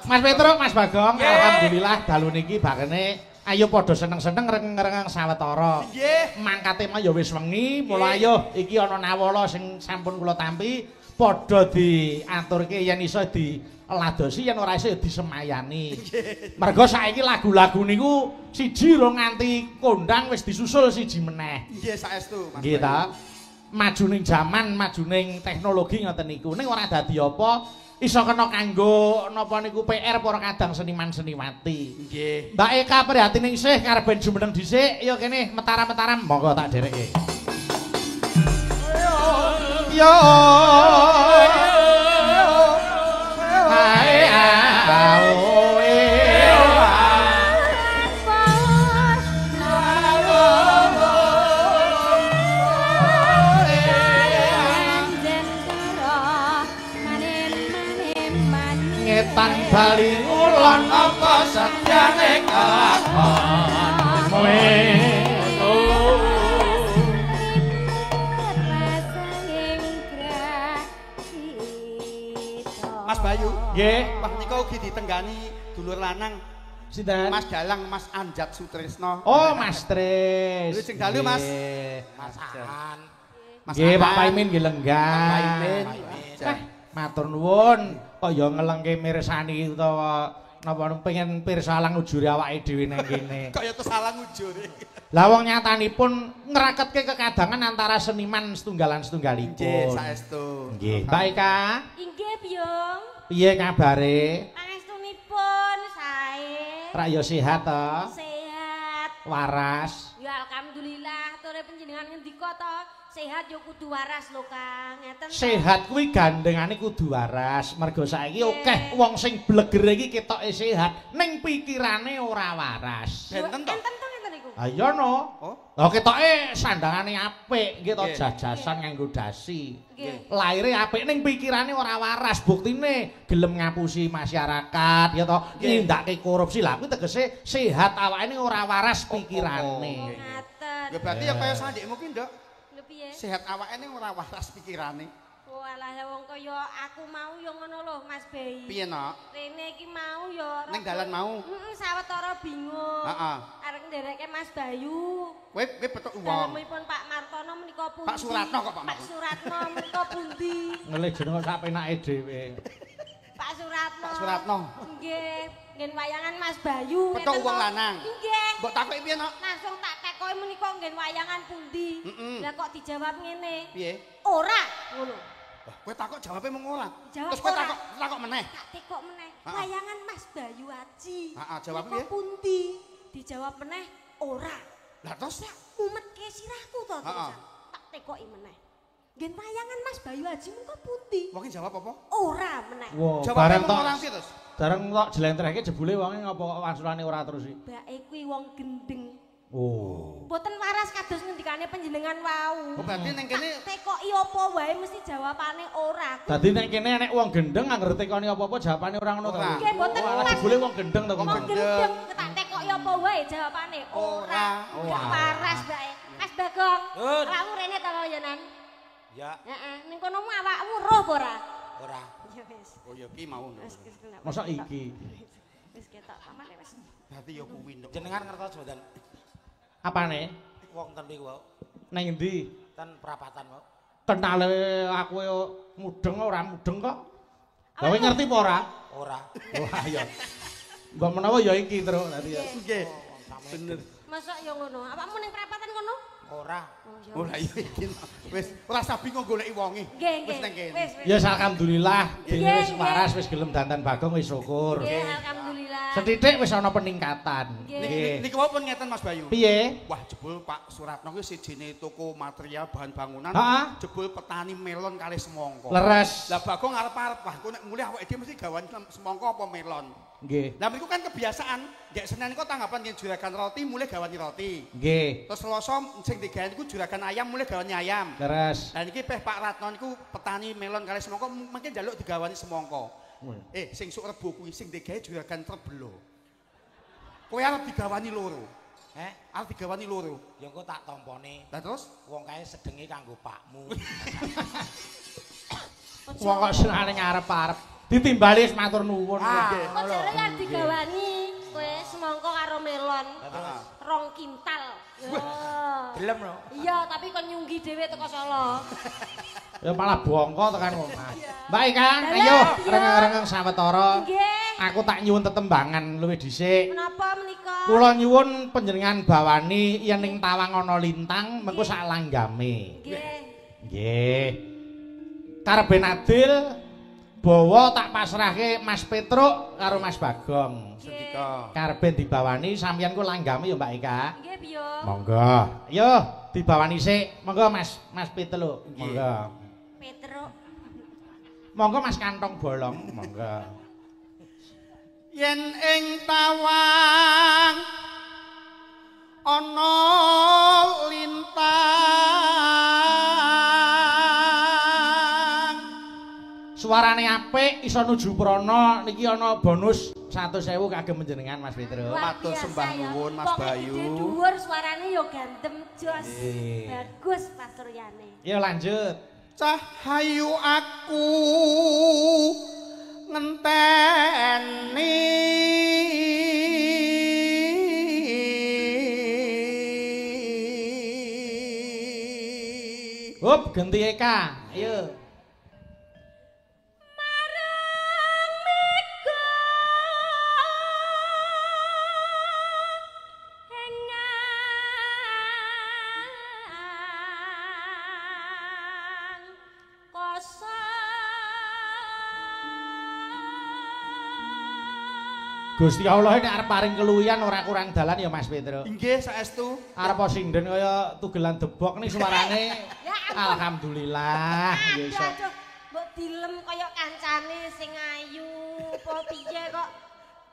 Mas Petruk, Mas Bagong, alhamdulillah dalu niki bakene ayo padha seneng-seneng reng-rengeng sawetara. Nggih. Mangkate mah ya wis wengi, mula ayo iki ana nawala sing sampun kula tampi padha diaturke yen iso diladosi yen ora iso ya disemayani. Mergo saiki lagu-lagu niku siji rong nganti kondang wis disusul siji meneh. Nggih saestu Mas. Nggih ta. Majuning jaman, majuning teknologi ngoten niku. Ning ora dadi apa iso kena kanggo napa niku PR para kadang seniman seniwati. Nggih. Mbak Eka Prihatiningsih karben jumeneng dhisik, ya kene metaram-metaram monggo tak dherekke. Yo. Ae ao. Ngetan bali ngulon apa setyane kelakon kowe. Mas Bayu. Nggih. Wah nika ugi ditenggani dulur lanang. Sinten? Mas Dalang Mas Anjat Sutrisno. Oh, Mas Tris. Wilujeng dalu Mas. Mas Aan. Nggih, Pak Paimin nggih lenggah. Pak Paimin. Matur nuwun kaya ngelengke mirsani utawa napa pengen pirsa alang ujure awake dhewe nang kene. Kaya tes alang ujure. Lah wong nyatanipun ngraketke kekadangan antara seniman setunggalan setunggalipun. Nggih, saestu. Nggih. Mbak Eka. Inggih, Biyung. Piye kabare? Pangestunipun sae. Rak ya sehat to? Sehat. Waras. Ya alhamdulillah, ature panjenengan ngendika to? Sehat ya kudu waras lho Kang. Ngeten. Sehat kuwi gandengane kudu waras. Mergo saiki akeh wong sing bleger iki ketoke sehat, ning pikirane ora waras. Benten to? Enten to ngeten niku. Ha iya no. Oh. Lah ketoke sandangane apik, nggih to jajasan nganggo dasi. Nggih. Laire apik ning pikirane ora waras, buktine gelem ngapusi masyarakat ya to, nindakake korupsi. Lah kuwi tegese sehat awake ning ora waras pikirane. Ngaten. Ya berarti ya kaya sandikmu ki, Nduk. Piye? Sehat awake ning ora waras pikirane. Walah wong kaya aku mau ya ngono lho Mas Bayi. Piye, Nok? Rene iki mau ya ning dalan mau. Heeh, sawetara bingung. Heeh. Arep ndereke Mas Bayu. Kowe kowe petuk wong. Dalemipun Pak Martono menika pundi? Pak Suratno kok Pak. Pak Suratno menika pundi? Ngelih jeneng sak penake dhewe. Pak Suratno. Pak Suratno. Nggih. Nggen wayangan Mas Bayu. Petuk wong lanang. Nggih. Mbok takoki piye, Nok? Langsung tak tekoki menika nggen wayangan pundi. Lah kok dijawab ngene? Piye? Ora ngono. Lah kowe takok jawabe mung ora. Terus kowe takok takok meneh. Tak tekok meneh. Wayangan Mas Bayu Aji. Heeh, jawab piye? Pundi? Dijawab meneh ora. Lah terus mumetke sirahku to terusan. Tak tekoki meneh. Nggen wayangan Mas Bayu Aji menika pundi? Wong jawab apa? Ora meneh. Jawabe mung ora terus. Bareng tok jlentrehke jebule wonge ngapa kok wangsulane ora terus iki? Mbake kuwi wong gendeng. Oh. Mboten waras kados ngendikane panjenengan wau. Oh, berarti ning kene tekoki apa wae mesti jawabane ora. Dadi ning kene nek wong gendeng anggere tekoni apa-apa jawabane ora ngono to. Nggih mboten pas. Jebule wong gendeng to. Wong gendeng tak tekoki apa wae jawabane ora. Gak waras mbake. Mas Bagong, awakmu rene to ya Nan? Ya. Heeh, ning kono mu awakmu roh apa ora? Ora. Ya wis. Oh ya iki mau. Mosok iki. Wis ketok pamane wis. Berarti ya kuwi nduk. Jenengan ngertos mboten? Apane? Wong ten mriku wae. Nang endi? Ten perapatan wae. Kenale aku mudeng ora mudeng kok. Lah kowe ngerti apa ora? Ora. Wah ya. Mbok menawa ya iki terus dadi ya. Nggih. Bener. Mosok ya ngono. Awakmu ning perapatan ngono? Ora. Ora iya iki. Wis ora usah bingung goleki wonge. Wis nang kene. Ya alhamdulillah dene wis waras wis gelem dandan Bagong wis syukur. Nggih alhamdulillah. Sethithik wis ana peningkatan. Nggih. Niki wau pun ngeten Mas Bayu. Piye? Wah jebul Pak Suratno kuwi sijine toko material bahan bangunan, jebul petani melon kalih semangka. Leres. Lah Bagong arep-arep wah engko nek mulih awake dhewe mesti gawan semangka apa melon. Nggih. Lah mriku kan kebiasaan, ndek Senin kok tanggapan nggih juragan roti mulih gawani roti. Nggih. Terus Selasa sing digawe niku juragan ayam mulih gawani ayam. Leres. Lah niki peh Pak Ratno niku petani melon kalih semangka mungkin njaluk digawani semangka. Sing sok Rebo kuwi sing digawe juragan Trebelo. Kowe arep digawani loro. Heh? Arep digawani loro. Ya engko tak tampone. Lah terus wong kae sedenge kanggo pakmu. Wong kok senengane ngarep-arep. Ditimbali wis matur nuwun. Kok jare kan digawani kowe semangka karo melon. 2 kintal. Gelem lho. Iya, tapi kon nyunggi dhewe teko Solo. Ya malah bongko tekan omah. Mbak Eka, ayo rengeng-rengeng sawetara. Nggih. Aku tak nyuwun tetembangan luwih dhisik. Menapa menika? Kula nyuwun panjenengan bawani yen ning tawang ana lintang mengko sak langgame. Nggih. Nggih. Karepe adil bawa tak pasrahke Mas Petruk karo Mas Bagong. Sendika. Karepe dibawani sampeyan ku langgame ya Mbak Eka. Nggih, Biyo. Monggo. Ayo dibawani sik. Monggo Mas, Mas Petruk. Monggo. Petruk. Monggo Mas Kantong Bolong, monggo. Yen ing tawang ana lintang. Suarane apik iso nuju prana niki ana bonus 100.000 kagem panjenengan Mas Petruk. Matur sembah nuwun Mas Bayu. Dhuwur suarane ya gandem jos. Bagus pasuryane. Ya lanjut. Cahayu aku ngenteni Hop genti Eka. Ayo. Marang mega engang kosong. Gusti Allah nek arep paring keluwihan ora kurang dalan ya Mas Petruk. Nggih saestu. Arep sinden kaya tugelan debok nih suarane. Ya ampun. Alhamdulillah ya iso. Aduh, mbok dilem kaya kancane sing ayu apa piye kok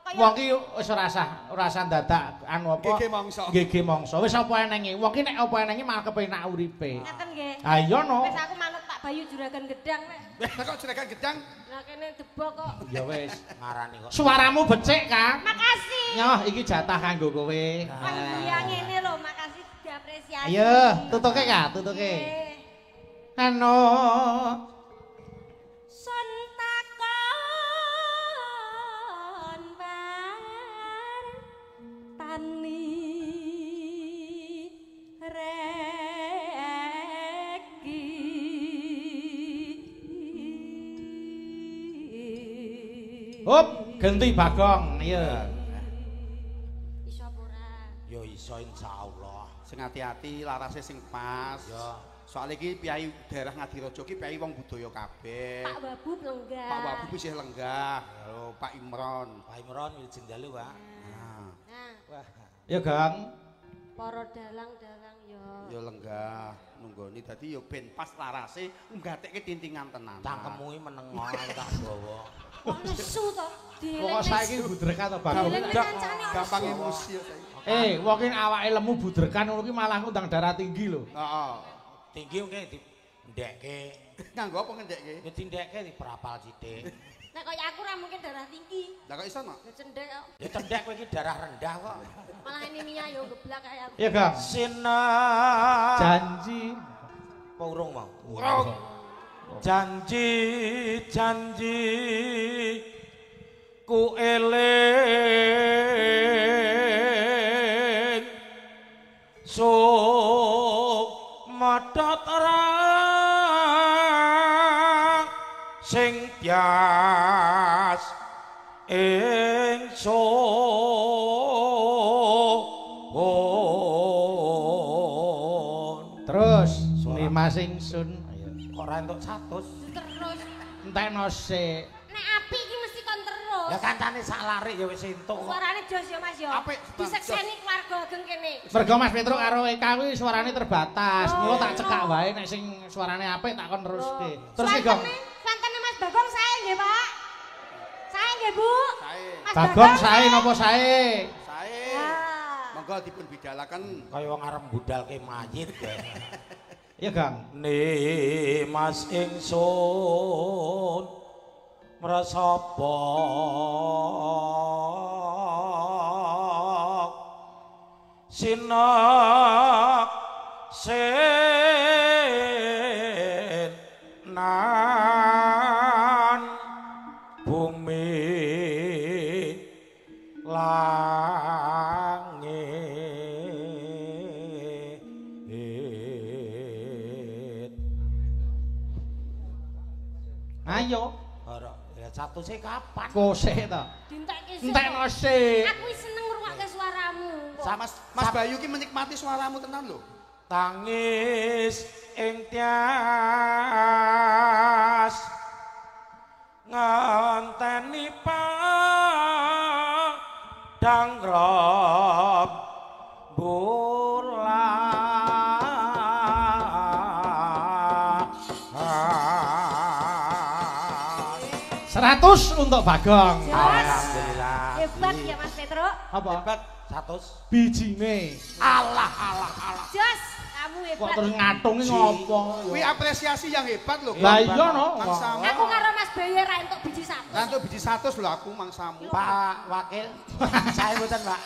kaya Wong ki wis ora usah dadak anu apa. Gege mongso. Gege mongso. Wis apa enenge. Wong ki nek apa enenge malah kepenak uripe. Ngaten nggih. Ha iya no. Wis aku manut Pak Bayu juragan gedang nek. Lah kok juragan gedang? Lah kene debok kok. Ya wis. Ngarani kok. Suaramu becik, Kang. Makasih. Nyoh, iki jatah kanggo kowe. Wah, iya ngene lho, makasih diapresiasi. Ayo, tutuke Kak, tutuke. Ano Son takon war tani reki. Hop, genti Bagong. Ayo. Iso apa ora? Ya iso insyaallah. Sing ati-ati larase sing pas. Ya. Soale iki piyai daerah Ngadirejo iki piyai wong budaya kabeh. Pak Wabu lenggah. Pak Wabu isih lenggah. Lho, Pak Imron. Pak Imron wilujeng dalu, Pak. Nah, Nah, Wah. Ya, Gang. para dalang-dalang ya. ya lenggah nunggoni dadi ya ben pas larase nggatekke tintingan tenan. Cangkemmu iki meneng tak bawa. Kok nesu to? Pokok saiki budrekan to, Bagong. Gampang emosi ya saiki. Eh, wong ki awake lemu budrekan ngono ki malah ngundang darah tinggi lho. Heeh. Tinggi mungkin dindekke. Nganggo apa ngendekke? Ya dindekke diperapal sithik. Nek kaya aku ora mungkin darah tinggi. Lah kok iso, Nok? Ya cendhek kok. Ya cendhek kowe iki darah rendah kok. Malah anemia yo geblak kaya aku. Iya, Gang. Sinar Janji apa urung mau? Urung. Janji janji ku eling sumedhot terang sing tias ingsun. Terus Nimas ingsun. Ayo. Kok ora entuk 100? Terus Entekno sik. nek apik iki mesti kon terus. Ya kancane sak larik ya wis entuk kok. Suarane jos ya Mas ya. Apik, Disekseni keluarga ageng kene. Mergo Mas Petruk karo Eka kuwi suarane terbatas. Oh, Mula tak cekak ngono. wae nek sing suarane apik tak kon teruske. Terus iki, Gong. Swantene Mas Bagong sae nggih, Pak. Sae nggih, Bu. Sae. Mas Bagong sae napa sae? Sae. Ah. Monggo dipun bidalaken. Kaya wong arep budalke mayit ya. Iya, Gang. Nimas ingsun mresapa sinak sen nan 100 e kapan? Kosek to. Dintekke sik. Entekno sik. Aku seneng ngrungokke suaramu. Mas Bayu ki menikmati suaramu tenan lho. Tangis ing tias ngenteni padang rembulan. 100 untuk Bagong. Alhamdulillah. Hebat ya Mas Petro. Apa? Hebat 100 bijine. Allah Allah Allah. Jos, kamu hebat. Kok terus ngatungi ngopo? Kuwi apresiasi yang hebat lho. Lah iya no. Mangsamu. Aku karo Mas Bayu ra entuk biji 100. Ra entuk biji 100 lho aku mangsamu. Pak Wakil, saya mboten, Pak.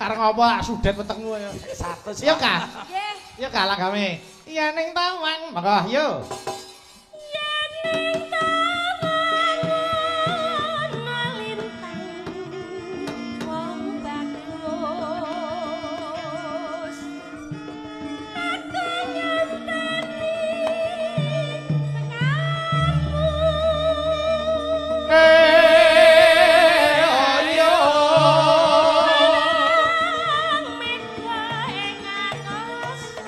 Arep ngopo tak sudet wetengmu ya. 100. Iya Kak. Nggih. Iya Kak lagame. Iya ning tawang. Monggo yo. Iya ning tawang ana lintang wong bagus. Aku nyenteni tekamu. Ayo. Mega ing angkasa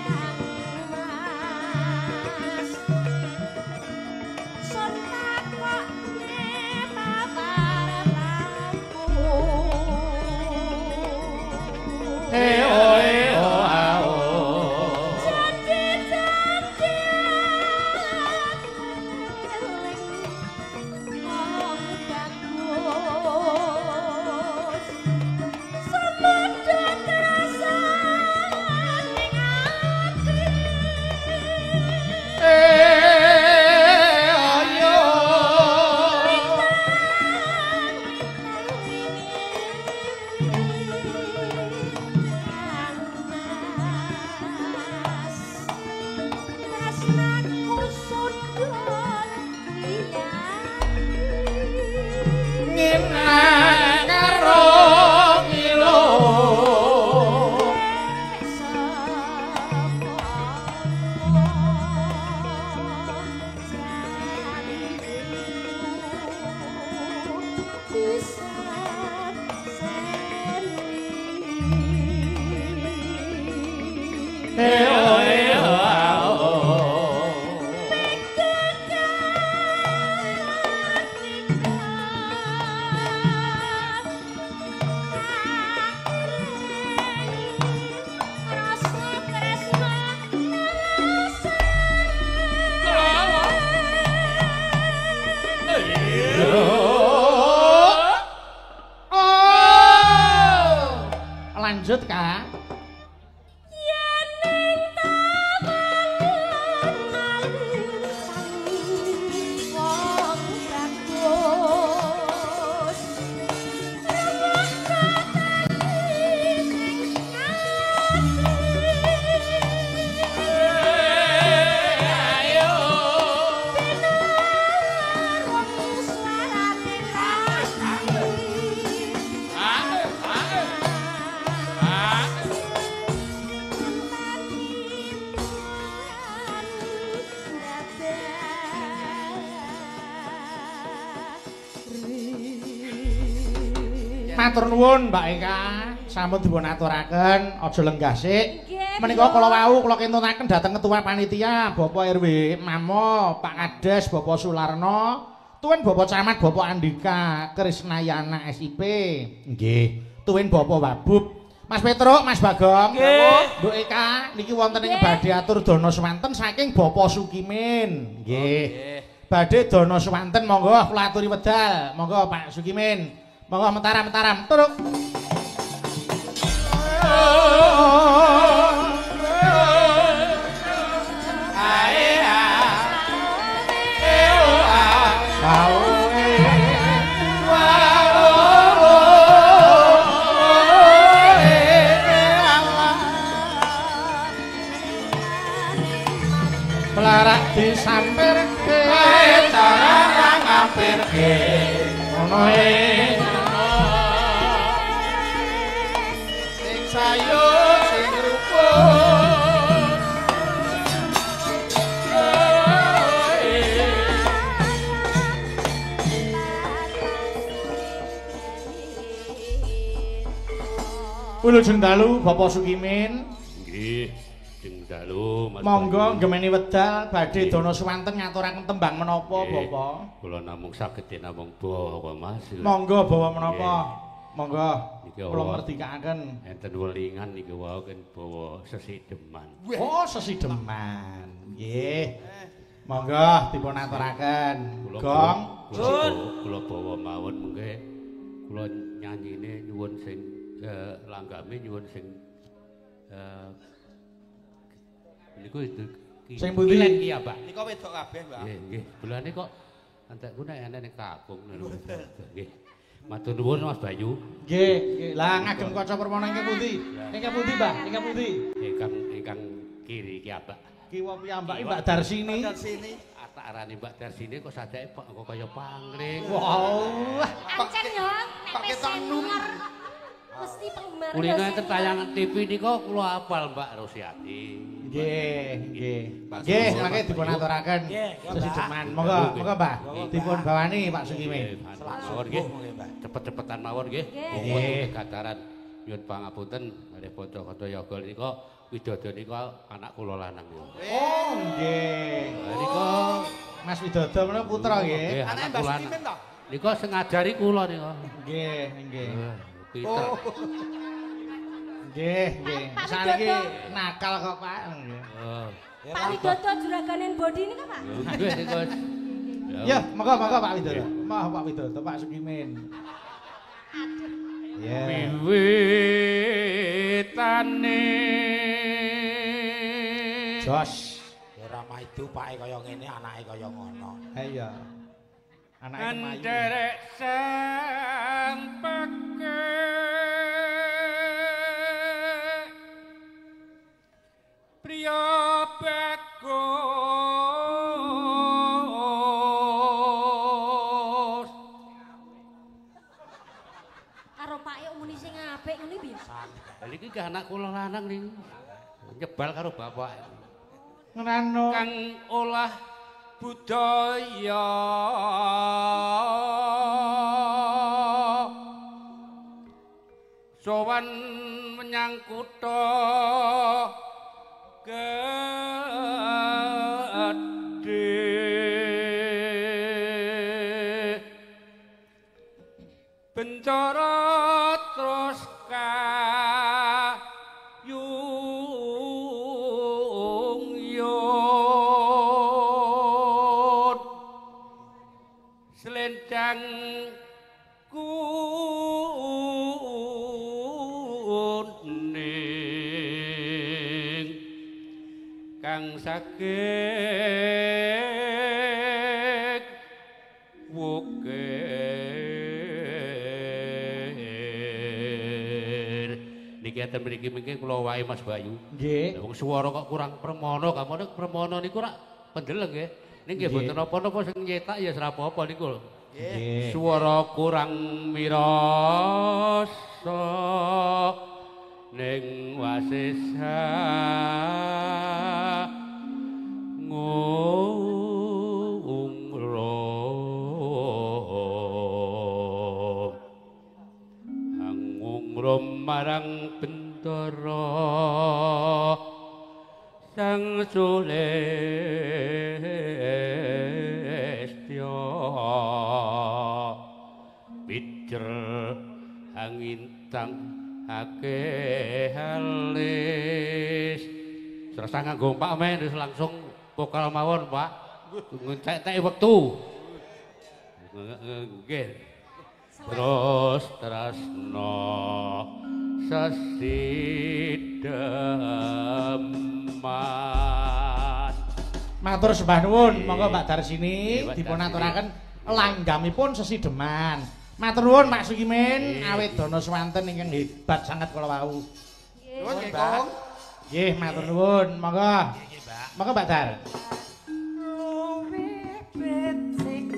kang mas. Sun takokne pabar lampu. Eh o e o a o. Janji-janji aku eling wong bagus. Sumedhang rasane ati. Ayo. Nginang karo ngilo. Eh o e o a o. Oh. Lanjut Kak. Matur nuwun Mbak Eka, sampun dipun aturaken, aja lenggah sik. Menika kala wau kula kintunaken dhateng ketua panitia Bapak RW Mamo, Pak Kades Bapak Sularno, tuwin Bapak Camat Bapak Andika Krisnayana SIP. Nggih, tuwin Bapak Wabub. Mas Petruk, Mas Bagong, Nduk Eka niki wonten ing badhe atur dana swanten saking Bapak Sukimin. Nggih. Badhe dana swanten monggo kula aturi wedal. Monggo Pak Sukimin. Monggo mentaram-mentaram. Turuk. Pelarak disampirke, cara ngampirke, ngono e. Sing sayur, sing rukun. Wilujeng dalu Bapak Sukimin. Nggih, jeng dalu Mas. Monggo gemeni wedal badhe dana suwanten ngaturaken tembang menapa Bapak? Kula namung saged namung bawa Mas. Monggo bawa menapa? Monggo. Kula merdikaaken. Enten welingan niku wau ken bawa sesideman. Oh, sesideman. Nggih. Monggo dipun aturaken. Gong, kula bawa mawon mengke kula nyanyine nyuwun sing langgame nyuwun sing niku sing pundi iki ya, Pak? Nika wedok kabeh, Mbak. Nggih, nggih. Bulane kok entekku nek enek ning kakung lho. Nggih. Matur nuwun Mas Bayu. Nggih, nggih. Lah ngagem kaca permana ingkang pundi? Ingkang pundi, Mbah? Ingkang pundi? Ingkang kiri iki, Pak. Kiwa piyambake Mbak Darsini. Mbak Darsini. Tak arani Mbak Darsini kok sadake kok kaya pangling. Wah. Ancen yo nek wis senior mesti penggemar. Kulino enten tayangan TV nika kula hafal Mbak Rosiati. Nggih, nggih. Nggih, mangke dipun aturaken sesideman. Monggo, monggo Mbah. Dipun bawani Pak Sukimin. Mawon nggih. Cepet-cepetan mawon nggih. Nggih, gataran nyuwun pangapunten kalih kanca-kanca yoga nika Widodo nika anak kula lanang niku. Oh, nggih. Nika Mas Widodo menika putra nggih. Anake Mbah Sukimin to? Nika sing ngajari kula nika. Nggih, nggih. Pinter. Nggih, nggih. Saniki nakal kok, Pak. Nggih. Pak Widodo juraganen bodi nika, Pak? Nggih nika. Ya, monggo monggo Pak Widodo. Monggo Pak Widodo, Pak Sukimin. Aduh. Ya. Wiwitane jos. Ora maidu pake kaya ngene, anake kaya ngono. Ha iya. Anake kemayu. Nderek sang peke priya bagus karo pake muni sing apik ngene piye? Lha iki anak kula lanang niku nyebal karo bapak. Ngrano kang olah budaya sowan menyang kutha gedhe Bentara terus kayung yun selendang kuning kang saged wukir. Niki enten mriki mengke kula wae Mas Bayu. Nggih. Wong swara kok kurang permana, kamane permana niku rak pendeleng nggih. Ning nggih mboten napa-napa sing nyetak ya ora apa-apa niku lho. Nggih. Swara kurang mirasa ning wasesa ngungrum angungrum marang Bentara Sang Sulistya pijer angintang akeh alis. Serasa nganggo Pak men wis langsung vokal mawon Pak. Ngentek-entek wektu. Nggih. Terus tresna sesideman. Matur sembah nuwun, monggo Mbak Darsini dipun aturaken langgamipun sesideman. Matur nuwun Pak Sukimin, awit dana swanten ingkang hebat sanget kala wau. Nuwun nggih, Kong. Nggih, matur nuwun. Monggo. Monggo Mbak Dar. Luwih becik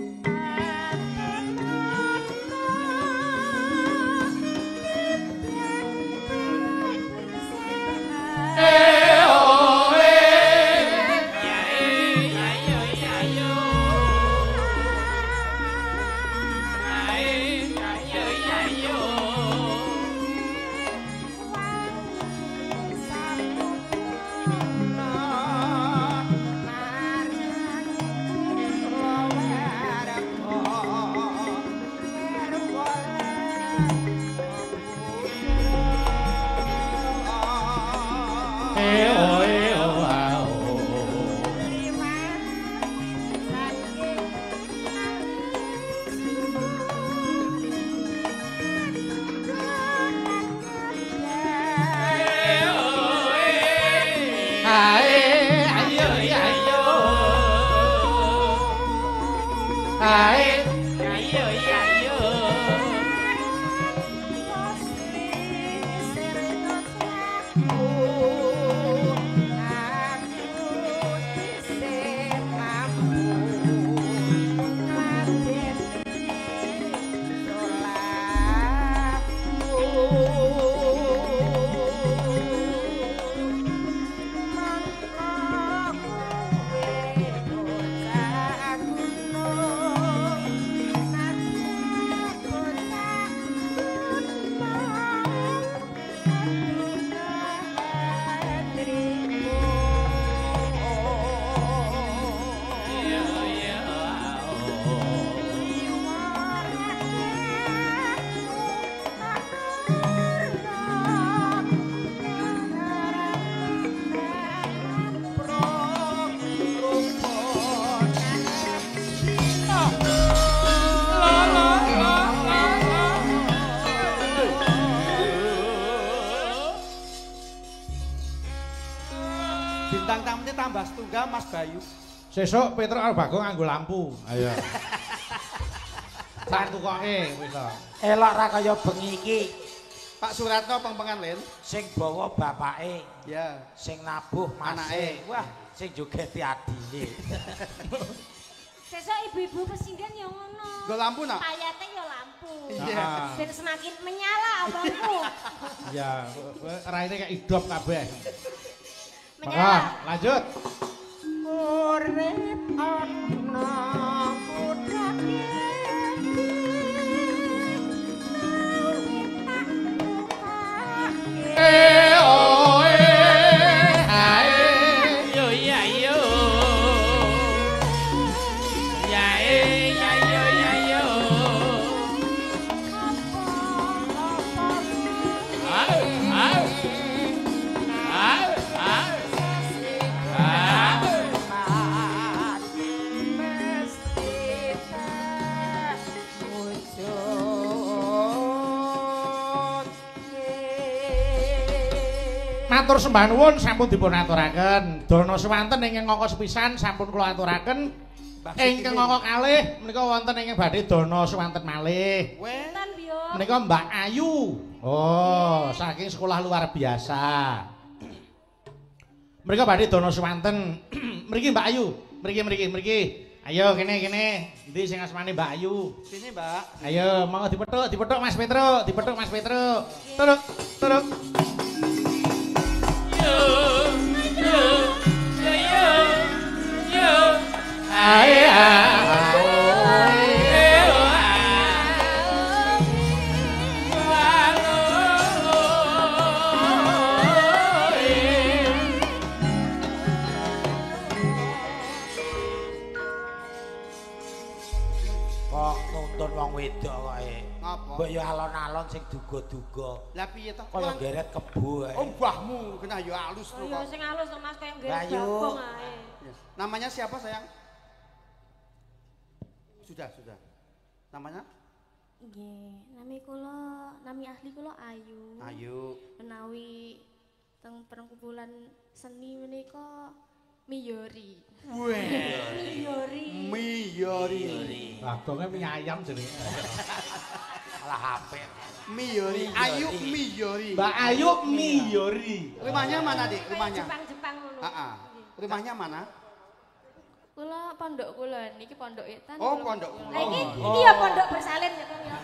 Bintang tamune tambah setunggal Mas Bayu. Sesuk Petro karo Bagong nganggo lampu. Ayo. Sak tukoke wis to. Elok ra kaya bengi iki. Pak Suratno pengpengan Len. Sing bawa bapake. Ya. Sing nabuh anake. Wah, sing jogeti adine. Sesuk ibu-ibu pesinden ya ngono. Nggo lampu nak? Payate ya lampu. Iya. Ben semakin menyala abangku. Iya, raine kayak idop kabeh. Menyala. Lanjut. Urip ana kutha Matur sembah nuwun sampun dipun aturaken. Dana swanten ingkang angka sepisan sampun kula aturaken. Ingkang angka kalih menika wonten ingkang badhe dana swanten malih. Menika Mbak Ayu. Oh, saking sekolah luar biasa. Mrika badhe dana swanten. Mriki Mbak Ayu. Mriki mriki mriki. Ayo kene kene. Endi sing asmane Mbak Ayu? Sini, Mbak. Ayo, monggo dipethuk, dipethuk Mas Petro, dipethuk Mas Petro. Turuk, turuk. Kok nuntun wong wedok kok e. Ngapa? Mbok yo alon-alon sing duga-duga. Lah piye to? Kaya geret kebo ae. Oh, mbahmu kena yo alus to kok. Ya sing alus to Mas kaya geret bagong ae. Namanya siapa sayang? Sudah, sudah. Namanya? Nggih, nami kula, nami asli kula Ayu. Ayu. Menawi teng perkumpulan seni menika Miyori. Weh. Miyori. Miyori. Bagonge mie ayam jenenge. Alah apik. Miyori. Ayu Miyori. Mbak Ayu Miyori. Rumahnya mana, Dik? Rumahnya? Jepang-Jepang ngono. Heeh. Rumahnya mana? Kula pondok kula niki pondok etan. Oh, pondok kula. Lah iki iki ya pondok bersalin ya, Kang ya.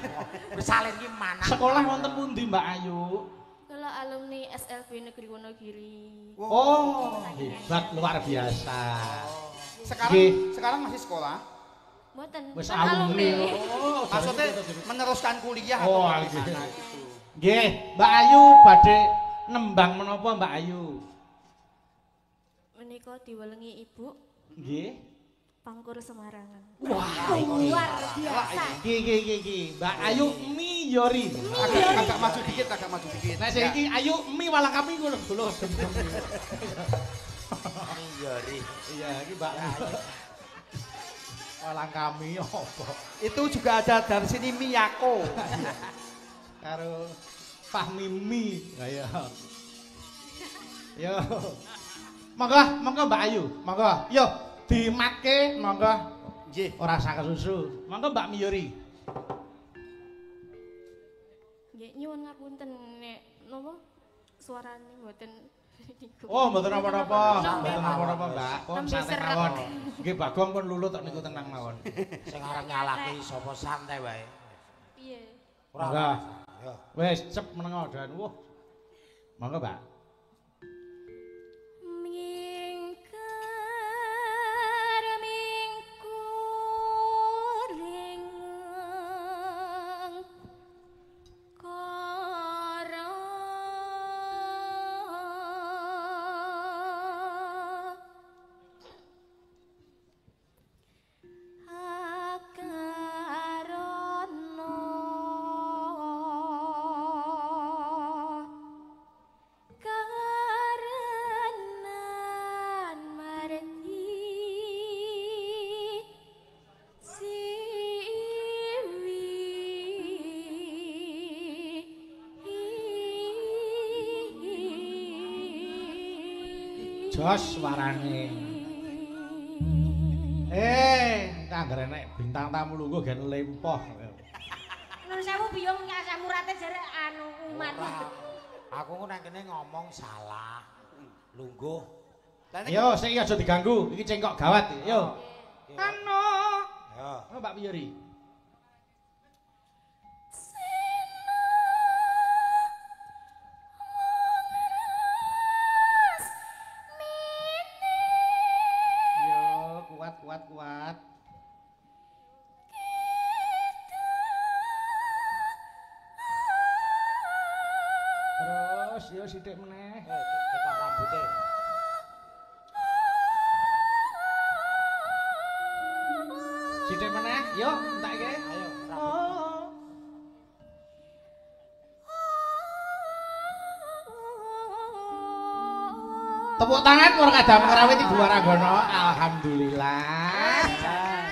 Bersalin ki mana? Sekolah wonten pundi Mbak Ayu? Kula alumni SLB Negeri Wonogiri. Oh, hebat luar biasa. Sekarang sekarang masih sekolah? Mboten. Wis alumni. Oh, maksudnya meneruskan kuliah atau bagaimana gitu. Nggih, Mbak Ayu badhe nembang menapa Mbak Ayu? Menika diwelengi Ibu. Nggih. Pangkur Semarangan. Wah, luar biasa. Iki iki iki Mbak Ayu Miyori. Miyori. Agak maju dikit, agak maju dikit. Nek sing iki Ayu Mi walang kami ngono lho. Miyori. Iya, iki Mbak. Walang kami apa? Itu juga ada dari sini Miyako. Karo Fahmi Mi. Ayo. Yo. Monggo, monggo Mbak Ayu, monggo. Yo dimatke monggo. Nggih. Ora usah kesusu. Monggo Mbak Miyori. Nggih, nyuwun ngapunten nek napa suarane mboten niku. Oh, mboten napa-napa. Mboten napa-napa, Mbak. Pun santai mawon. Nggih, Bagong pun lulut tok niku tenang mawon. Sing arep nyalahke sapa santai wae. Piye? Ora. Wis cep menengo dan wah. Monggo, Mbak. Jos warane. Anggere nek bintang tamu lungguh gen lempoh. Nun sewu biyung asam urate jare anu umat. Aku ku nek kene ngomong salah. Lungguh. Yo sik aja diganggu, iki cengkok gawat. Yo. Ano. Yo. Mbak Miyori. Kuat. Terus yo sithik meneh. Ketok rambute. Sithik meneh, yo entekke. Ayo, rambut. Tepuk tangan para kadang ngrawit Ibu Waranggono. Alhamdulillah.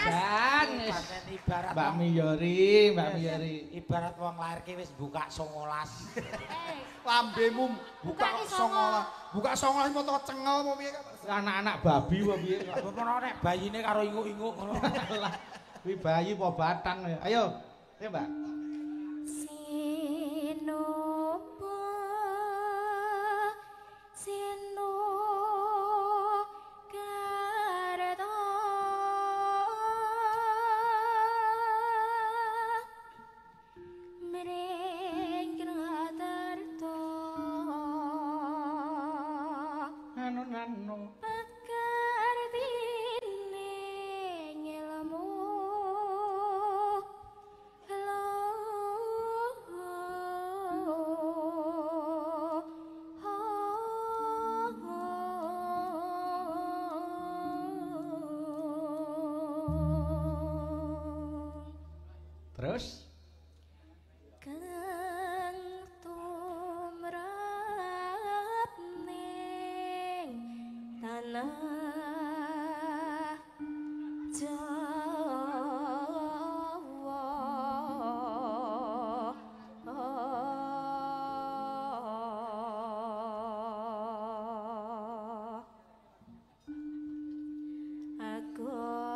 Jan ibarat Mbak Miyori, Mbak Miyori. Ibarat wong lahir ki wis buka 19. Lambemu buka 19. Buka 19 moto cengel apa piye? Anak-anak babi apa piye? Apa menawa nek bayine karo inguk-inguk ngono. Lah, kuwi bayi apa batang. Ayo. Ayo, Mbak. Terus kang tumrap ning tanah Jawa. Agama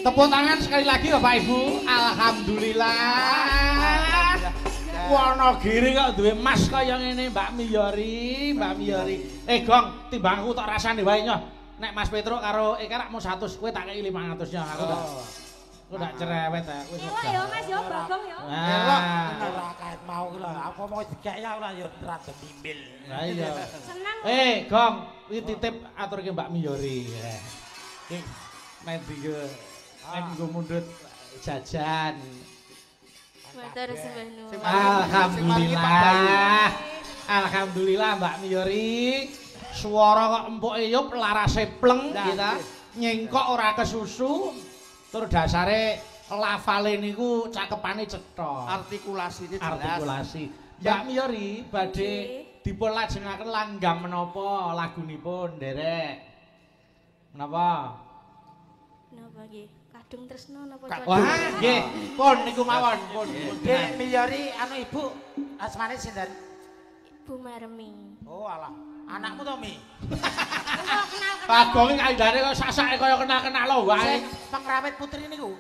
Tepuk tangan sekali lagi Bapak Ibu. Alhamdulillah. Wonogiri kok duwe mas kaya ngene Mbak Miyori, Mbak Miyori. Gong, timbang aku tok rasane wae nyoh. Nek Mas Petruk karo Eka rak mau 100, kowe tak kei 500 nyoh. Aku tak. Aku tak cerewet aku. Elok ya Mas ya Bagong ya. Elok. Ora kaet mau ki lho. Apa mau dikek ya ora ya ora demimbel. Lah iya. Seneng. Gong, iki titip aturke Mbak Miyori. Iki nek dienggo nek nggo mundhut jajan. Matur sembah nuwun. Alhamdulillah. Alhamdulillah Mbak Miyori. Swara kok empuk eyup, larase pleng kita. Nyengkok ora kesusu. Tur dasare lafale niku cakepane cetha. Artikulasine jelas. Artikulasi. Mbak Miyori badhe dipun lajengaken langgam menapa lagunipun nderek? Menapa? Napa nggih? Kadung Tresno napa? Wah, nggih. Pun niku mawon, pun. Dek Miyori anu Ibu asmane sinten? Ibu Marmi. Oh alah, anakmu to Mi? Bagong kaidane kok sasake kaya kenal-kenal lho wae. Pengrawit putri niku.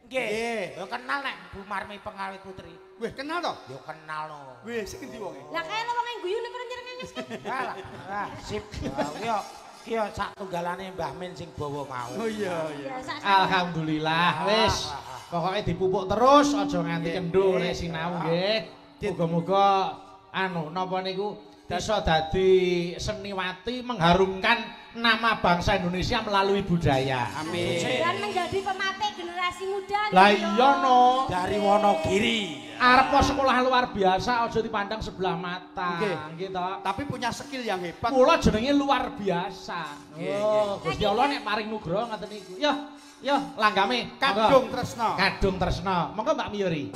Nggih. Ya kenal nek Bu Marmi pengrawit putri. Weh, kenal to? Ya kenal no. Weh, sing endi wonge? Lah kaya wong guyu niku nyerenges. Alah, ah sip. Kuwi yo ki yo sak tunggalane Mbah Min sing bawa mau. Oh iya iya. Alhamdulillah wis. Pokoke dipupuk terus aja nganti kendho nek sinau nggih. Muga-muga anu napa niku iso dadi seniwati mengharumkan nama bangsa Indonesia melalui budaya. Amin. Dan menjadi pematik generasi muda. Lah iya no. Dari Wonogiri. Arep sekolah luar biasa aja dipandang sebelah mata. Nggih to. Tapi punya skill yang hebat. Kula jenenge luar biasa. Oh, Gusti Allah nek paring nugroho ngoten niku. Yo, yo langgame Kadung Tresno. Kadung Tresno. Monggo Mbak Miyori.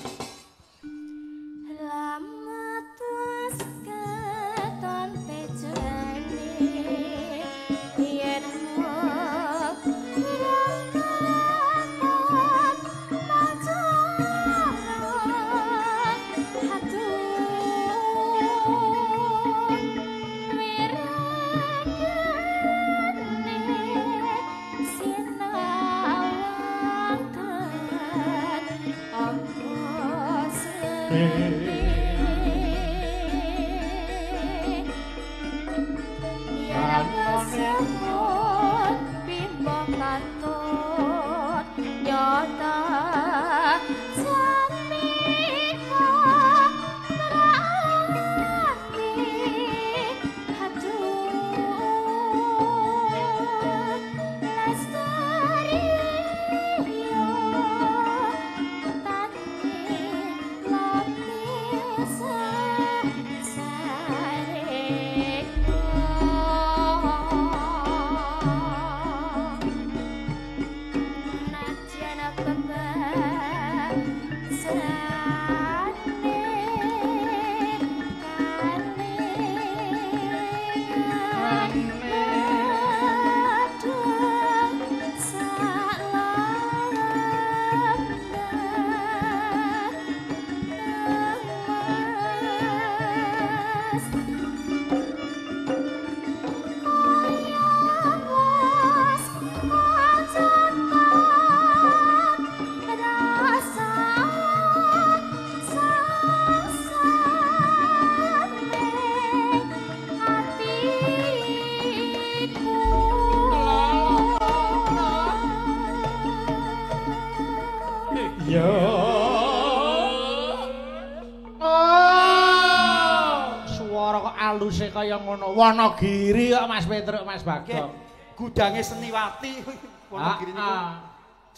Aluse kaya ngono. Wonogiri kok Mas Petruk, Mas Bagong. Gudange Seniwati Wonogiri niku.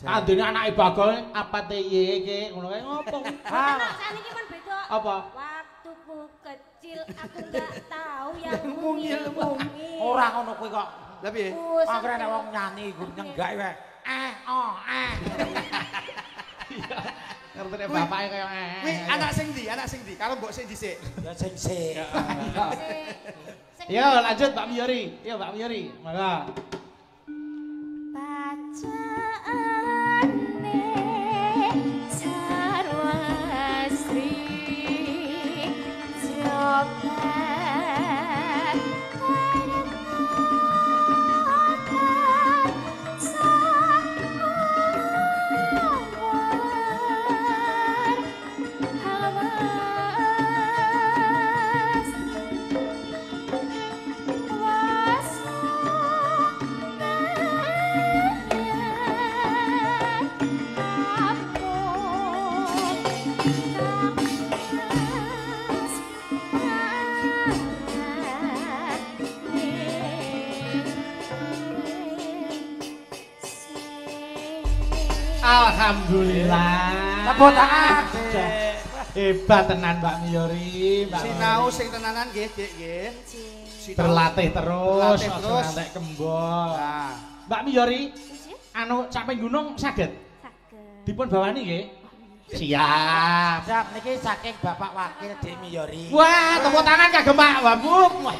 Andene anake Bagong apate iye iki ngono kae ngopo? Ah, saniki pun beda. Apa? Waktuku kecil aku enggak tahu yang mungil-mungil. Ora ngono kuwi kok. Lah piye? Akhire nek wong nyanyi iku nyenggak wae. Eh, oh, eh. Ngerti nek bapake kaya eh. Kuwi anak sing ndi? Anak sing ndi? Karo mbok sing dhisik. Ya sing sik. Yo lanjut Mbak Miyori. Yo Mbak Miyori, monggo. Bacaane sarwasri jobat was Alhamdulillah. Tepuk tangan. Hebat tenan Mbak Miyori, Mbak. Sinau sing tenanan nggih, Dik nggih. Berlatih terus, aja ngantek kembol. Nah. Mbak Miyori, anu Caping Gunung saged? Saged. Dipun bawani nggih? Siap. Siap niki saking Bapak Wakil Dik Miyori. Wah, tepuk tangan kagem Pak Wabub. Wah.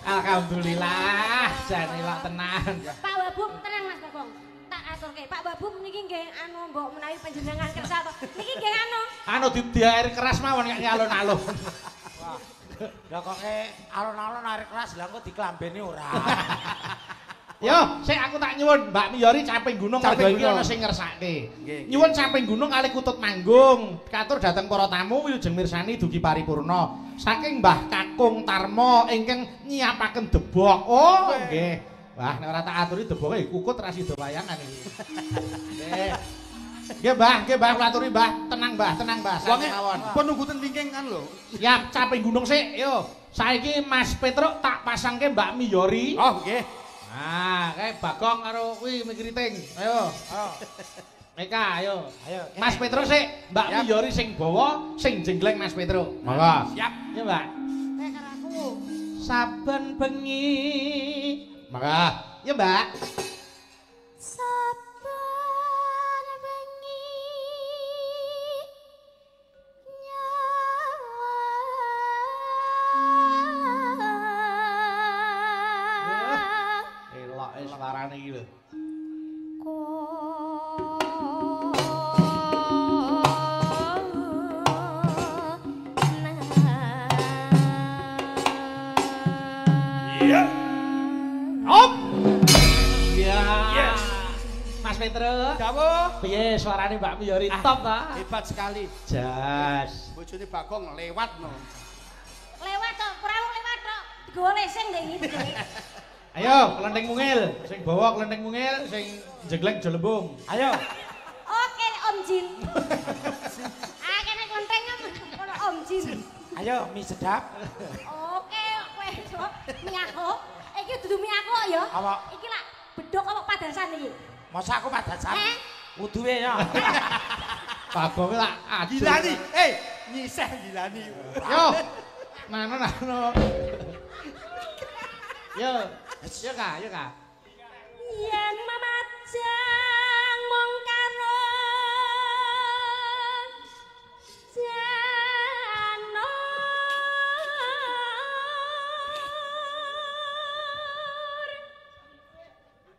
Alhamdulillah, jan ilok tenan. Pak Wabub tenang Mas Bagong. Tak aturke. Pak Wabub niki nggih anu mbok menawi panjenengan kersa to. Niki nggih anu. Anu di air keras mawon nek alun-alun. Wah. Lah kok alun-alun air keras lah engko diklambene ora. Yo, sik aku tak nyuwun Mbak Miyori Caping Gunung mergo iki ana sing ngersake. Nyuwun Caping Gunung kali Kutut Manggung. Katur dhateng para tamu wilujeng mirsani dugi paripurna. Saking Mbah Kakung Tarmo ingkang nyiapaken debok. Oh, nggih. Wah, nek ora tak aturi deboke kukut ra sida wayangan iki. Nggih. Nggih, Mbah, nggih Mbah kula aturi Mbah. Tenang Mbah, tenang Mbah. Wonge pun nunggu ten wingking kan lho. Siap, Caping Gunung sik, yo. Saiki Mas Petruk tak pasangke Mbak Miyori. Oh, nggih. Nah, kae Bagong karo kuwi mikriting. Ayo. Ayo. Meka, ayo. Ayo. Mas Petruk sik, Mbak Miyori sing bawa, sing jenggleng Mas Petruk. Monggo. Siap. Ya, Mbak. Kae karo aku. Saben bengi. Monggo. Ya, Mbak. Saben bengi nyawang Eloke suarane iki lho. Iya. Op. Ya. Yes. Mas Petruk. Dawuh. Piye suarane Mbak Miyori top ta? Hebat sekali. Jas. Bojone Bagong lewat no. Lewat tok, perahu lewat tok. Digowo leseng ndek iki. Ayo, klenteng mungil. Sing bawa klenteng mungil, sing jegleng jolembung. Ayo. Oke, Om Jin. Ah, kene klenteng ono Om Jin. Ayo, mie sedap. Oke, kowe mie aku. Iki dudu mie aku ya. Apa? Iki lak bedhok apa padasan iki? Masa aku padasan? Eh? Uduwe ya. Bagong lak ajur. Gilani, nyiseh gilani. Yo. Nano nano. Yo. Yo Kak, yo Kak. Yen mamajang mung karo janur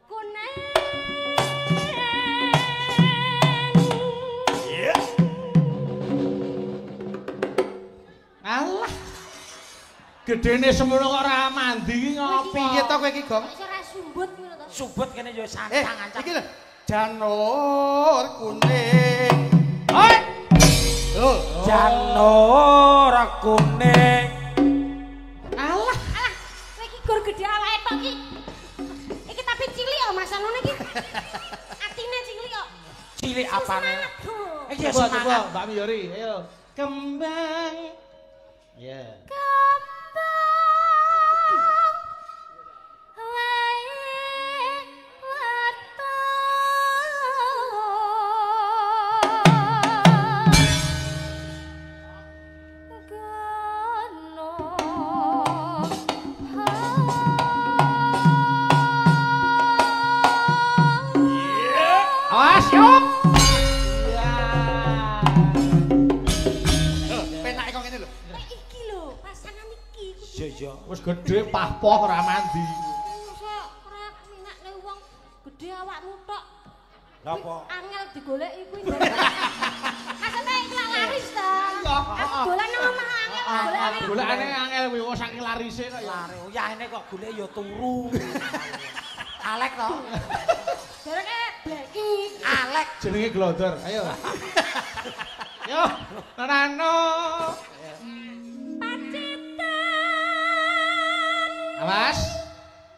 kuning. Alah. Gedene semono kok ora mandi iki ngopo? Piye to kowe iki, Gong? Kok iso ora sumbut ngono to? Subut kene yo sancang-ancang. Iki lho, janur kuning. Hoi. Lho, janur kuning. Alah, alah, kowe iki gur gedhe awake tok iki. Iki tapi cilik kok Mas anune iki. Atine cilik kok. Cilik apane? Iki coba coba Mbak Miyori, ayo. Kembang. Iya. Kembang wae waton gono. Awas, yuk. Ya. Penake kok ngene lho. Iki lho, pasangan iki. Iya, iya. Wis gedhe pah-poh ora mandi. Mosok ora minakne wong gedhe awakmu tok. Lha apa? Angel digoleki kuwi. Maksudnya iki lak laris ta. Aku dolan nang omah angel golekane. Golekane angel kuwi wong saking larise kok ya. Lare uyahne kok golek ya turu. Alek to. Dereke bleki. Alek jenenge glodor. Ayo. Yo, nano. Pacitan. Awas.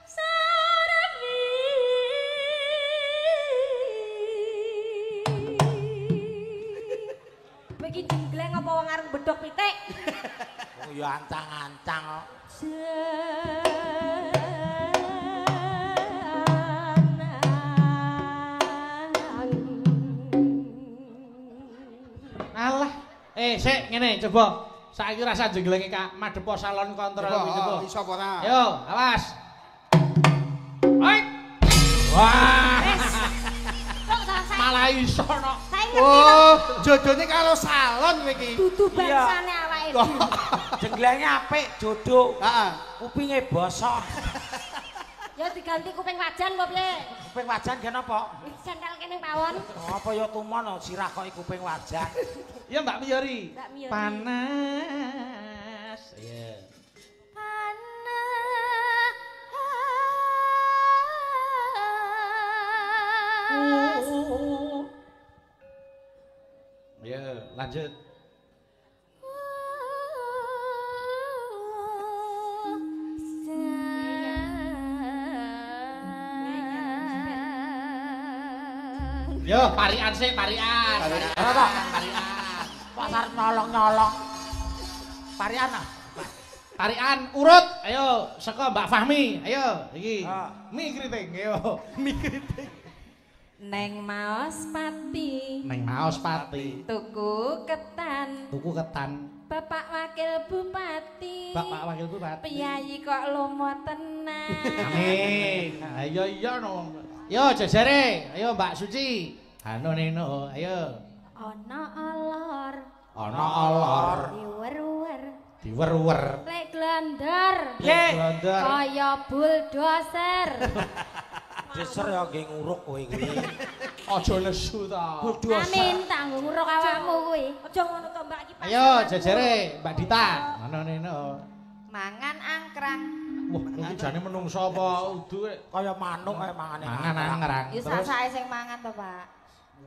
Sarwi. Kowe iki jenggleng apa wong arep bedhok pitik? Wong ya ancang-ancang kok. Sik ngene coba. Saiki rasa jengglenge Kak, madhepo salon kontrol kuwi coba. Iso apa ora? Ayo, awas. Oi. Wah. Malah iso no. Oh, jodone karo salon kowe iki. Dudu bangsane awake dhewe. Jengglenge apik jodoh. Heeh. Kupinge bosok. Ya diganti kuping wajan apa piye? Kuping wajan gen apa? Sentel kene pawon. Apa ya tumon sirah kok kuping wajan. Ya Mbak Miyori. Mbak Miyori. Panas. Iya. Panas. Ya, lanjut. Yo, parian sih, parian. Ora parian. Pasar nyolong-nyolong. Parian ah. Parian urut. Ayo, saka Mbak Fahmi. Ayo, iki. Mie kriting, ayo. Mie kriting. Neng Maos Pati. Neng Maos Pati. Tuku ketan. Tuku ketan. Bapak Wakil Bupati. Bapak Wakil Bupati. Piyayi kok lomo tenan. Amin. Ayo iya no. Yo jejere, ayo Mbak Suci. Hano neno, ayo. Ana alor. Ana alor. Diwer-wer. Diwer-wer. Lek glondor. Piye? Glondor. Kaya bulldozer. Deser ya nggih nguruk kowe kuwi. Aja nesu ta. Amin, tak nguruk awakmu kuwi. Aja ngono to Mbak iki. Ayo jejere, Mbak Dita. Hano neno. Mangan angkrang. Wah, iki jane menungso apa udu kaya manuk kaya mangane. Mangan angkrang. Ya sak-sake sing mangan to, Pak.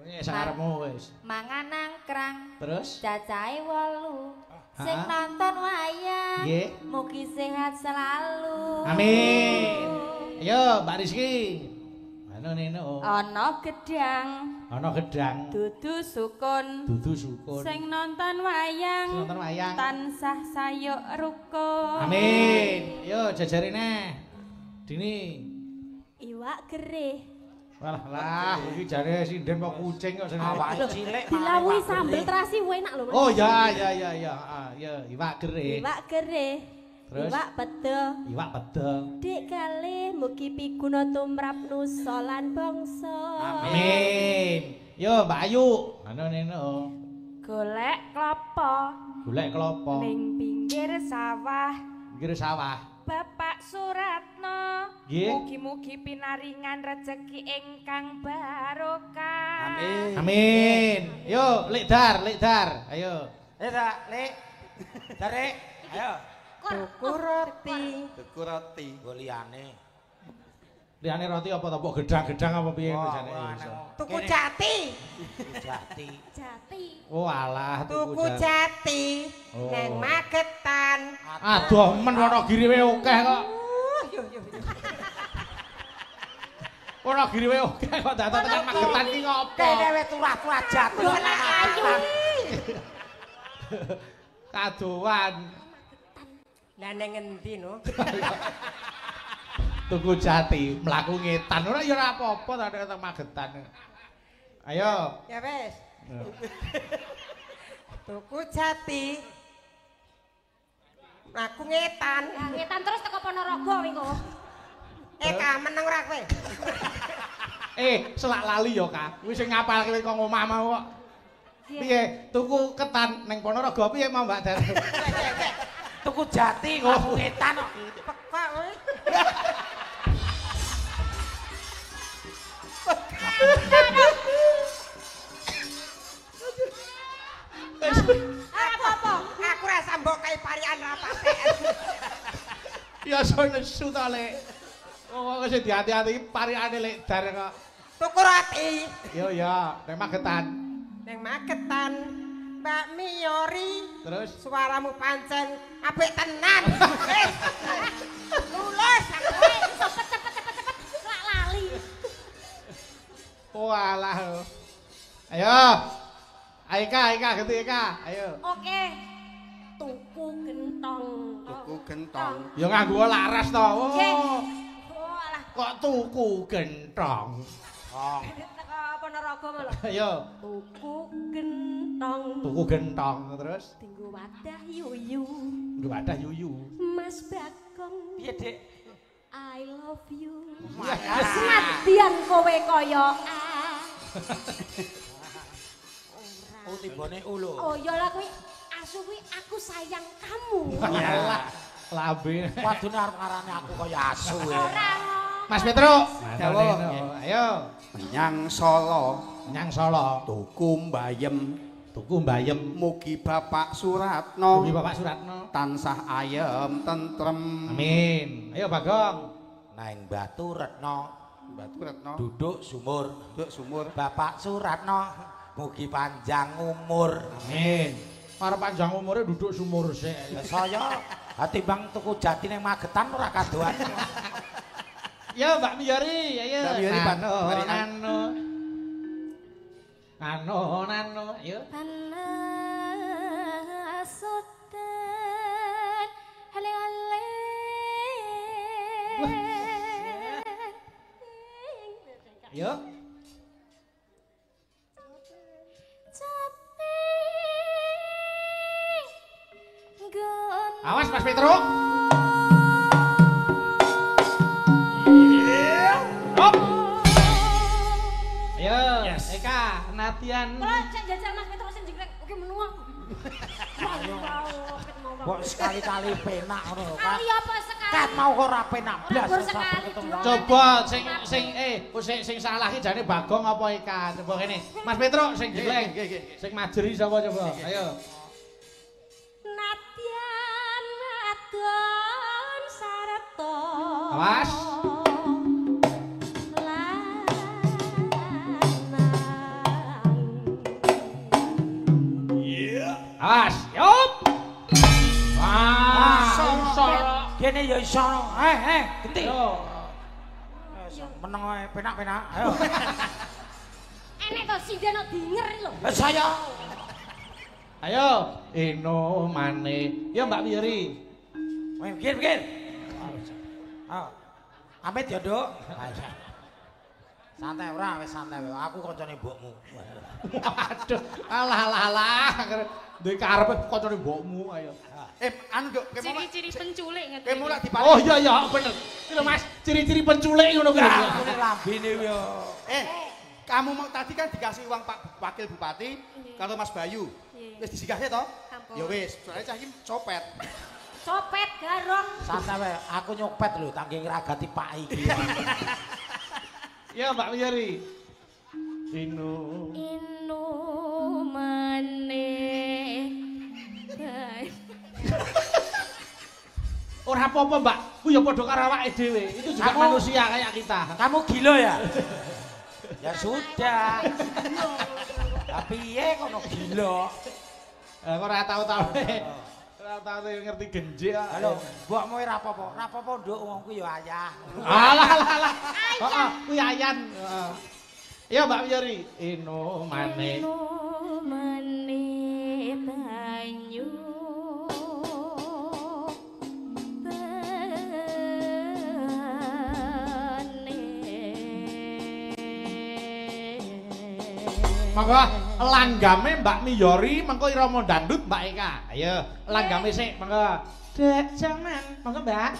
Wis sakarepmu wis. Mangan angkrang. Terus cacahe 8. Sing nonton wayang. Nggih. Mugi sehat selalu. Amin. Ayo Mbak Rizky. Ana neno. Ana gedang. Ana gedang. Dudu sukun. Dudu sukun. Sing nonton wayang. Sing nonton wayang. Tansah sayuk rukun. Amin. Ayo jajare neh. Dini. Iwak gerih. Walah lah, iki jare sinden kok kucing kok seneng. Awake cilik. Dilawuhi sambel terasi enak lho. Oh ya ya ya ya, ya iwak gerih. Iwak gerih. Terus? Iwak pedo. Iwak pedo. Dik kalih mugi piguna tumrap nusa lan bangsa. Amin. Yo Mbak Ayu, ana neno. Golek klopo. Golek klopo. Ning pinggir sawah. Pinggir sawah. Bapak Suratno, mugi-mugi pinaringan rejeki ingkang barokah. Amin. Amin. Yo, Lek Dar, Lek Dar. Ayo. Lek, Lek. Darek, ayo. Tuku roti. Tuku roti. Nggo liyane. Liyane roti apa to? Mbok gedang-gedang apa piye jane? Tuku jati. Jati. Jati. Oh alah tuku jati. Neng Magetan. Aduh men Wonogiri wae akeh kok. Yo yo. Wonogiri wae akeh kok dadak tekan Magetan ki ngopo? Kene wae turah-turah jati nang Magetan. Kadowan. Lah neng endi no? Tuku jati mlaku ngetan ora ya ora apa-apa ta nek tekan Magetan. Ayo. Ya wis. Tuku jati. Mlaku ngetan. Ya ngetan terus teko Ponorogo engko. Eh ka meneng ora kowe? Selak lali ya Ka. Kuwi sing ngapalke kok omah mau kok. Piye? Tuku ketan ning Ponorogo piye mau Mbak Dar? Tuku jati mlaku ngetan kok. Pekok kowe. Apa-apa? Aku rasa mbok kae parian ra patek. Ya iso nesu to, Lek. Wong sing diati-ati iki pariane Lek Dar kok. Tuku roti. Yo ya, nang Magetan. Nang Magetan. Mbak Miyori. Terus suaramu pancen apik tenan. Wis. Lulus aku. Cepet lak lali. Walah. Ayo. Aika, Aika, ganti Eka. Ayo. Oke. Tuku gentong. Tuku gentong. Ya nganggo laras to. Oh. Alah. Kok tuku gentong. Tong. Teko Ponorogo Ponorogo lho. Ayo. Tuku gentong. Tuku gentong terus Dinggo wadah yuyu. Nggo wadah yuyu. Mas Bagong. Piye, Dik? I love you. Senadyan kowe kaya a. Oh, tibane u lho. Oh ya lah kuwi asu kuwi aku sayang kamu. Alah, lambe. Wadune arep ngarani aku kaya asu ya. Ora. Mas Petro. Dawa. Ayo. Menyang Solo, Menyang Solo. tuku mbayem, Tuku mbayem. mugi Bapak Suratno Mugi Bapak Suratno tansah ayem tentrem. Amin. Ayo Bagong. Nang Batu Retno, Batu Retno, duduk sumur. duduk sumur. Bapak Suratno mugi panjang umur. Amin. Arep panjang umure duduk sumur sik. Lah saya timbang tuku jati ning Magetan ora kadoan. Ya Mbak Miyori, ayo. Mbak Miyori, Pak. Nano, Barikan. nano. Nano, nano, ayo. Panasutan hale-hale. Ayo. Awas Mas Petro. Hop. Ayo, Eka, Natian. Kalau cek jajal Mas Petro sing jengklek oke menua. Mbok sekali-kali penak ngono lho, Kak. Kali apa sekali? Kat mau kok ora penak blas. Ora gur sekali, dua. Coba sing sing sing sing salah iki jane Bagong apa Eka? Coba kene. Mas Petro sing jelek. Nggih, nggih, nggih. Sing majeri sapa coba? Ayo. Nadyan wadon sarta. Awas. Lanang. Awas. Yup. Wah, iso. Kene ya iso. Genti. Yo. Meneng wae penak-penak. Ayo. Enek to sinden kok dinger lho. Lah saya Ayo, eno mane. Ya Mbak Wiri. Weh, pikir, pikir. Ayo. Amit ya, Nduk. Santai ora, wis santai wae. Aku kancane mbokmu. Waduh, alah alah alah. Duwe karepe kancane mbokmu ayo. Anu Nduk, kowe mau Ciri-ciri penculik ngerti. kowe mau lak diparingi. Oh iya iya bener. Iki lho Mas, ciri-ciri penculik ngono kuwi. Aku lambene yo. Kamu mau tadi kan dikasih uang Pak Wakil Bupati karo Mas Bayu. Wis disigahke to? Sampun. Ya wis, soalnya cah iki copet. Copet garong. Santai wae, aku nyopet lho tangge ngragati Pak iki. Ya Mbak Wiri. Inu. Inu mane. Ora apa-apa, Mbak. Ku ya padha karo awake dhewe. Itu juga Kamu- manusia kayak kita. Kamu gila ya? Ya sudah. Tapi piye kono gila? Kok ora tau-tau. Ora tau ngerti genjik kok. Halo, mbokmu ora apa-apa. Ora apa-apa nduk wong kuwi ya ayah. Alah alah alah. Heeh, kuwi ayan. Heeh. Ya Mbak Wiri. Inu mane. Inu mane banyu. Monggo langgame Mbak Miyori mengko irama dangdut Mbak Eka. Ayo, langgame sik monggo. Dek jaman, monggo Mbak.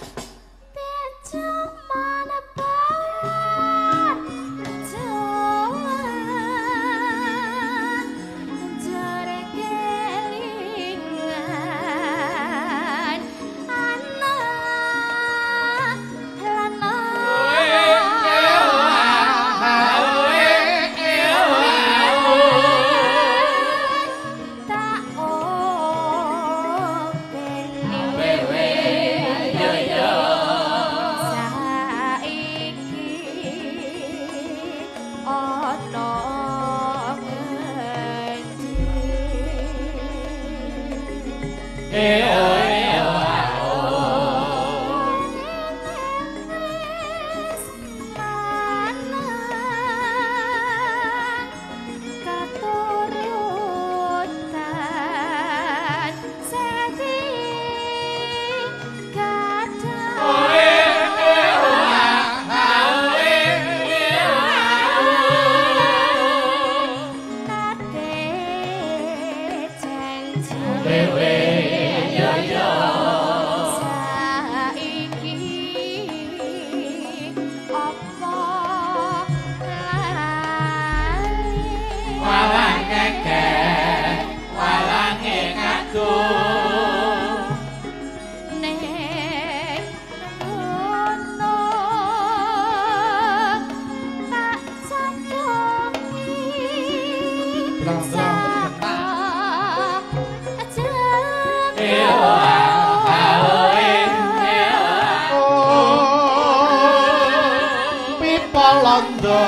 Dek jaman bawar jaman jare kelingan anak lanang tak openi saiki ana ngendi. Katurutan sedi kadang Pipa londo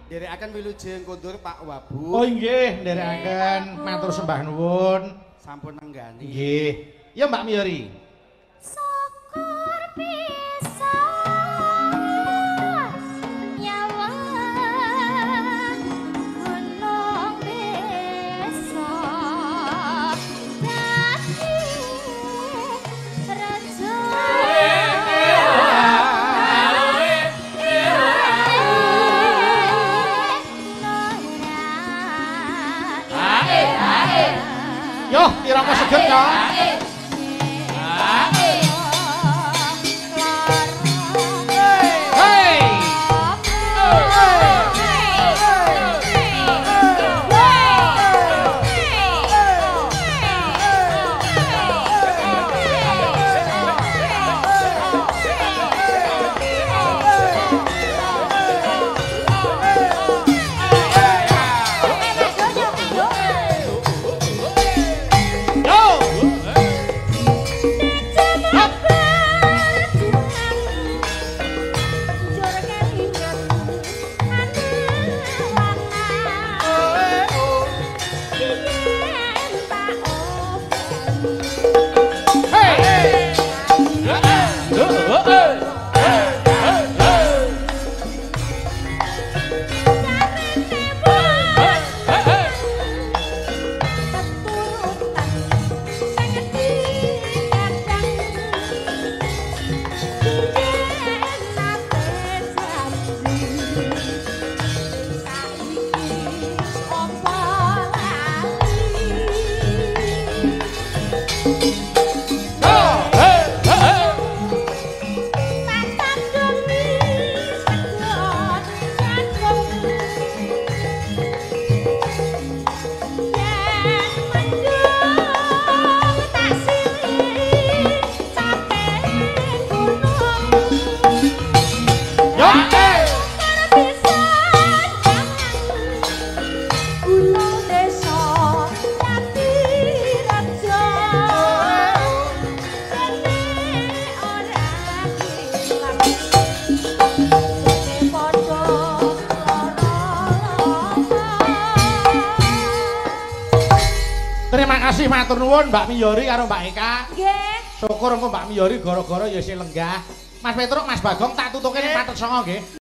Nderekaken wilujeng kondur Pak Wabu. Oh nggih, nderekaken matur sembah nuwun. Sampun nenggani. Nggih. Ya Mbak Miyori. Syukur bisa nyawang gunung desa dadi raja. Yo, irama seget ya. Hey. Yo. Hey. Yo. Terima kasih matur nuwun Mbak Miyori karo Mbak Eka. Nggih. Syukur engko Mbak Miyori gara-gara ya isih lenggah. Mas Petruk, Mas Bagong tak tutuke ning Pathet Sanga nggih.